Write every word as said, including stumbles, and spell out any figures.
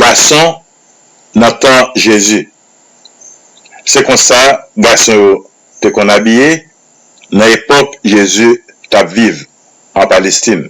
fason nan tan Jezi. Se konsa gason yo te konn abiye nan epòk Jezi t ap viv an Palestin.